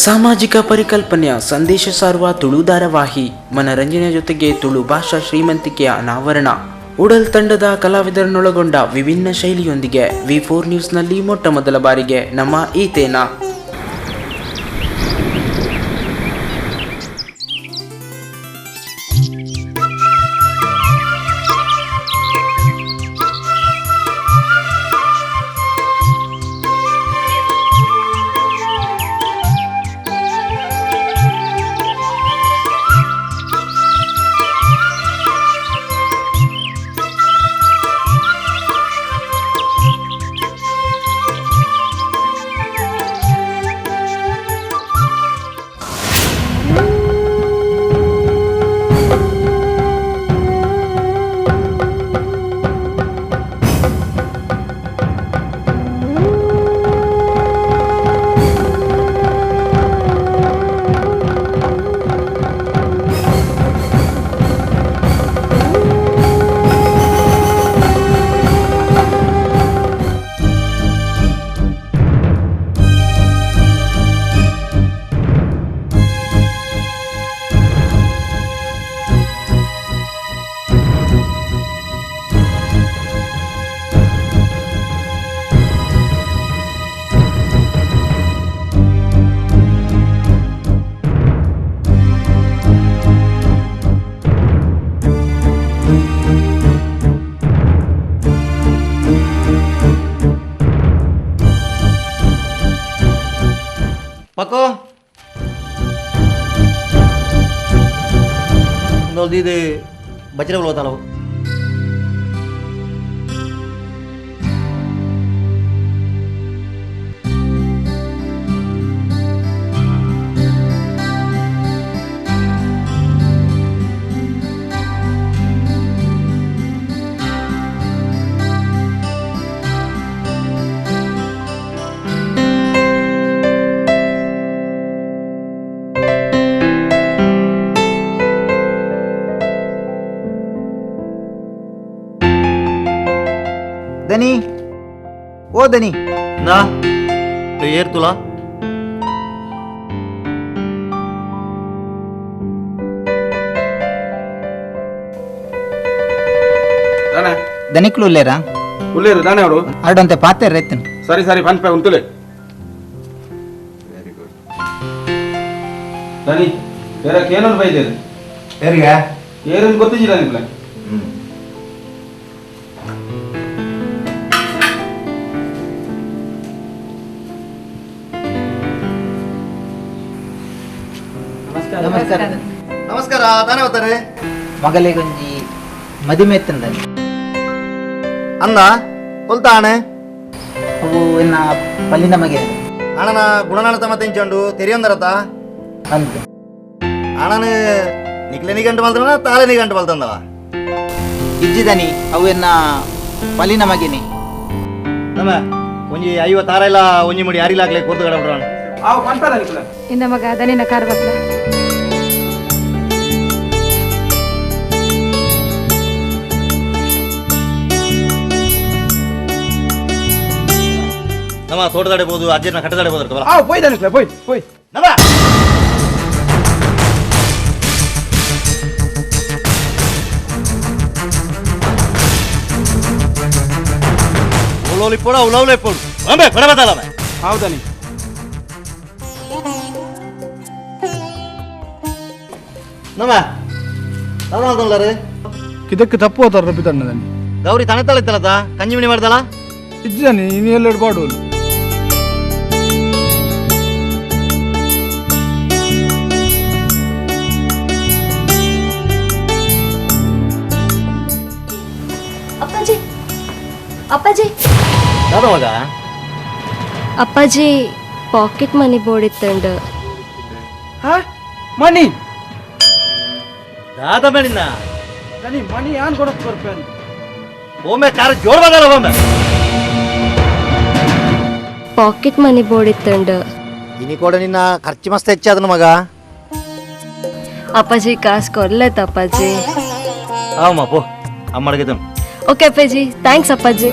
ಸಾಮಾಜಿಕ ಪರಿಕಲ್ಪನೆಯ ಸಂದೇಶ ಸಾರುವ ತುಳು ಧಾರಾವಾಹಿ ಮನರಂಜನೆಯ ಜೊತೆಗೆ ತುಳು ಭಾಷಾ ಶ್ರೀಮಂತಿಕೆಯ ಅನಾವರಣ. ಉಡಲ್ ತಂಡದ ಕಲಾವಿದರನ್ನೊಳಗೊಂಡ ವಿಭಿನ್ನ ಶೈಲಿಯೊಂದಿಗೆ ವಿ4 ನ್ಯೂಸ್ನಲ್ಲಿ ಮೊಟ್ಟ ಮೊದಲ ಬಾರಿಗೆ ನಮ್ಮ ಈತೇನ. ಪಕ್ಕೋ ಇದು ಬಜ್ರೆ ಹೋತಾಳ. ದನಿ, ಓ ದನಿ. ನಾ ಏರ್ ತುಲಾ. ದನಿಕ್ಲು ಉಲ್ಲೇರಾ? ಉಲ್ಲೇರು ದಾನೆ ಅವರು. ಅರಡಂತೆ ಪಾತೆ ರೈತನು. ಸರಿ ಸರಿ ಪನ್ಪೆ ಉಂತುಲೆ. Very good. ದನಿ ಬೇರೆ ಕೇನೊಂದು ಬೈದೇರು. ಬೇರೆಗೆ? ಏರನ್ನು ಗೊತ್ತಿದ್ದಿಲ್ಲ ನಿಮ್ಗೆ? ನಮಸ್ಕಾರ. ನಮಸ್ಕಾರ. ತಾನೇ ಹೋಗ್ತಾರೆ? ಮಗಲಿಗೊಂಜಿ ಮದಿಮೆ ತಂದನಿ. ಅಂದ ಕೊಲ್ತ ಆಣೆ? ಅವು ಎನ್ನ ಪಲ್ಲಿನ ಮಗೆ. ಅಣ್ಣನ ಗುಣನಾಳ ತಮ್ಮ ತೆಂಚಂಡು ತೆರಿಯೊಂದರತ? ಅಂದು. ಅಣ್ಣನ ನಿಕ್ಲೆ ನಿಗಂಟು ಮಲ್ತನ ತಾಳೆ ನಿಗಂಟು ಮಲ್ತಂದವ? ಇಜ್ಜಿದನಿ ಅವು ಎನ್ನ ಪಲ್ಲಿನ ಮಗಿನಿ. ನಮ್ಮ ಒಂಜಿ 56 ಇಲ್ಲ ಒಂಜಿ ಮುಡಿ ಯಾರಿಲಾಗ್ಲೆ ಕೊರ್ದು ಕಡಬಿಡ್ರಾಣ. ಆವು ಪನ್ಪದ ನಿಕ್ಲೆ. ಇಂದ ಮಗ ದನಿನ ಕಾರ್ ಬಪ್ಲ. ನಮ್ಮ ತೋಟದಾಡೆ ಬೋದು ಅಜ್ಜನ ಕಟ್ಟದಾಡೆ ಬೋದು. ಆವು ಪೋಯ್ ದನಿಕ್ಲೆ ಪೋಯ್ ಪೋಯ್. ನಮ್ಮ ಉಲೋಲಿ ಪೋಡ ಉಲೋಲೆ ಪೋಡು ಅಂಬೆ ಬಡಬದಲ್ಲ. ಹೌದನಿ. ನಮ್ಮ ತವನಾಲ್ತಲ್ಲರೆ ಇದಕ್ಕೆ ತಪ್ಪು ಹೋತಾರ ರಬ್ಬಿತಣ್ಣದನಿ. ಗೌರಿ ತಣತಾಳ ಇತ್ತಲತ ಕಂಜಿಮಣಿ ಮಾಡ್ದಲ್ಲ? ಇಜ್ಜನಿ ಇನ್ನು ಎಲ್ಲೆರಡು ಪಾಡುವಲ್ಲ. ಅಪ್ಪಾಜಿ, ಅಪ್ಪಾಜಿ. ಯಾವ್ದು ಮಗ? ಅಪ್ಪಾಜಿ ಪಾಕೆಟ್ ಮನಿ ಬೋರ್ಡ್ ಇತ್ತಂಡು. ಹಾ ಮಣಿ ದಾದ ಮೇಲಿನ ದನಿ ಮಣಿ ಯಾನ್ ಕೊಡಕ್ ಬರ್ಪೇನು? ಒಮ್ಮೆ ಕಾರ ಜೋರ್ ಬದಲ್ಲ ಒಮ್ಮೆ. Pocket money board ಇತ್ತಂಡು. ಇನಿ ಕೂಡ ನಿನ್ನ ಖರ್ಚು ಮಸ್ತ್ ಹೆಚ್ಚಾದನ ಮಗ. ಅಪ್ಪಾಜಿ ಕಾಸು ಕೊರ್ಲೇತ ಅಪ್ಪಾಜಿ. ಆವಮ್ಮ ಪೋ ಅಮ್ಮಡಿಗೆ. ಓಕೆ ಅಪ್ಪಾಜಿ, thanks ಅಪ್ಪಾಜಿ.